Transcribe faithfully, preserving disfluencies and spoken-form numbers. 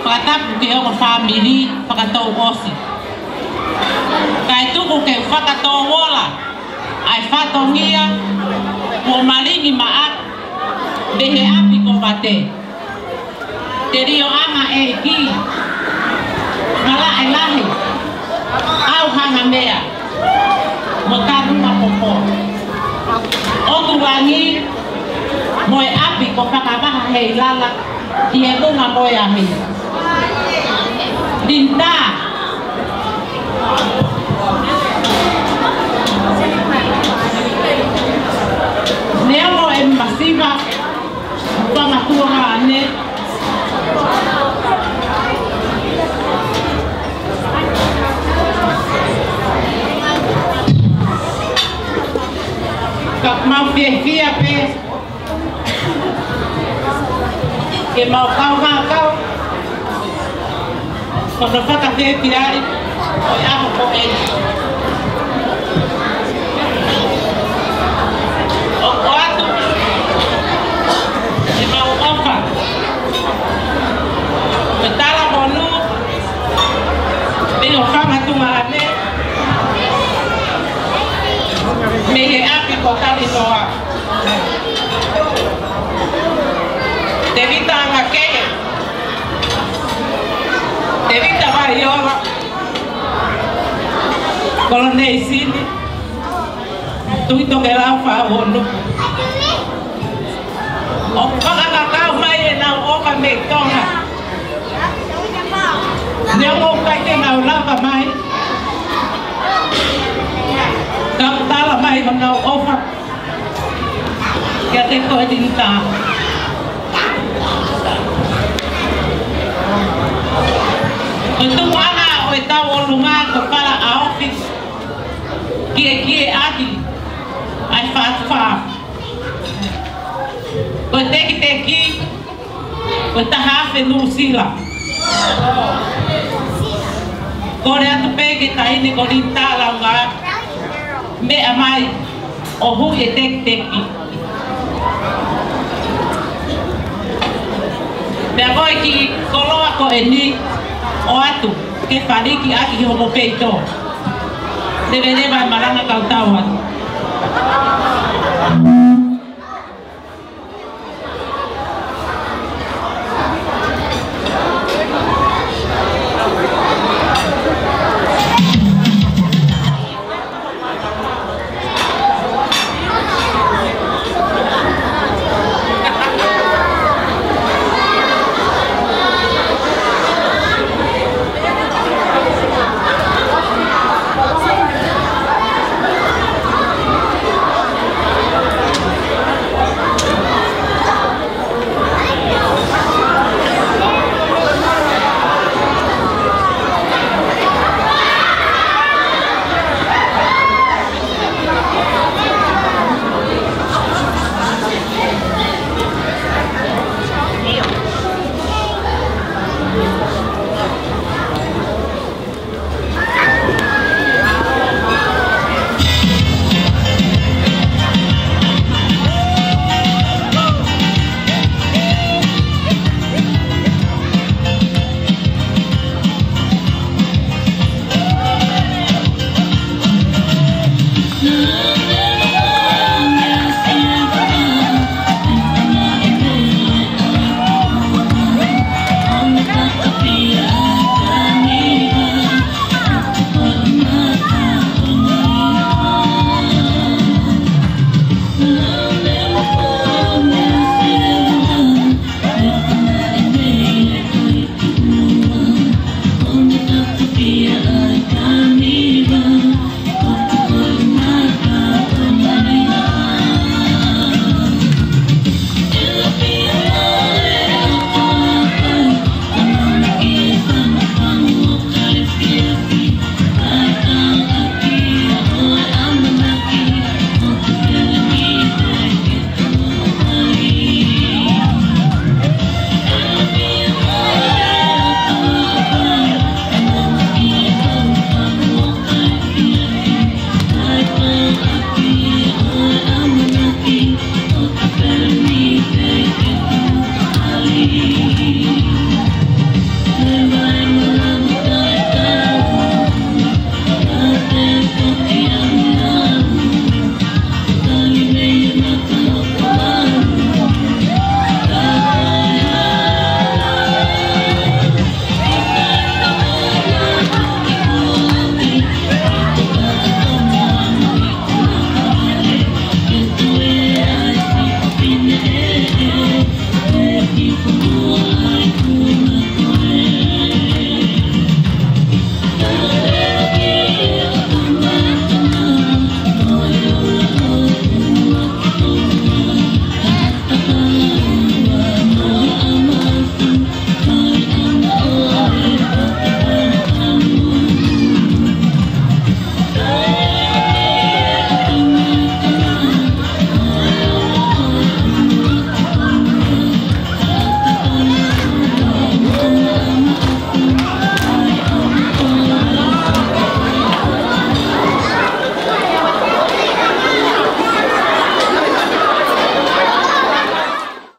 Fakatapu ki he ongo fāmili fakatouʻosi. Kae tuku ke u fakatō ola ʻa e fatongia kuo malingi maʻaku mei he ʻapi ko Vate. Telioʻanga ʻeiki, malaʻe lahi, ʻAuhanga Mea, mo Tanuma Popo. ʻOtu Langi, mo e ʻapi ko Fakavaha Heilala, ʻi he Bunga mo e Ahi. Linda. Neongo e masiva, Fanga tuongaʻane. Ka mau fiefia pē ke mau kau ngākau ko hono fakafepiaʻi ʻo e ʻaho ko eni. ʻOku ʻoatu ʻemau ʻofa mo e talamonū mei ho fanga tuongaʻane mei he ʻapi ko Talanoa. Tēvita Angakehe, Tēvita Vaiola, Koloneisini, Tuʻi Tokelau Faʻaono. ʻOku fakakakato mai ʻenau ʻofa mei Tonga. Neongo ʻoku ʻikai te nau lava mai, ka ʻoku tala mai honau ʻofa kiate koe Linda. Ko e tupuʻanga ʻo e tauʻolunga ko Falaʻaofi, kiekieʻaki ʻa e Fatu Fā. Ko e tekiteki, ko e taha afe Nuʻusila. Kole atu pē ki he taʻahine ko Linda Launga, meʻa mai ʻo huʻi e tekiteki. Pea ko e kiʻi koloa ko eni ʻoatu ke fāliki ʻaki homo peito. Leveleva e malanga kau tau atu.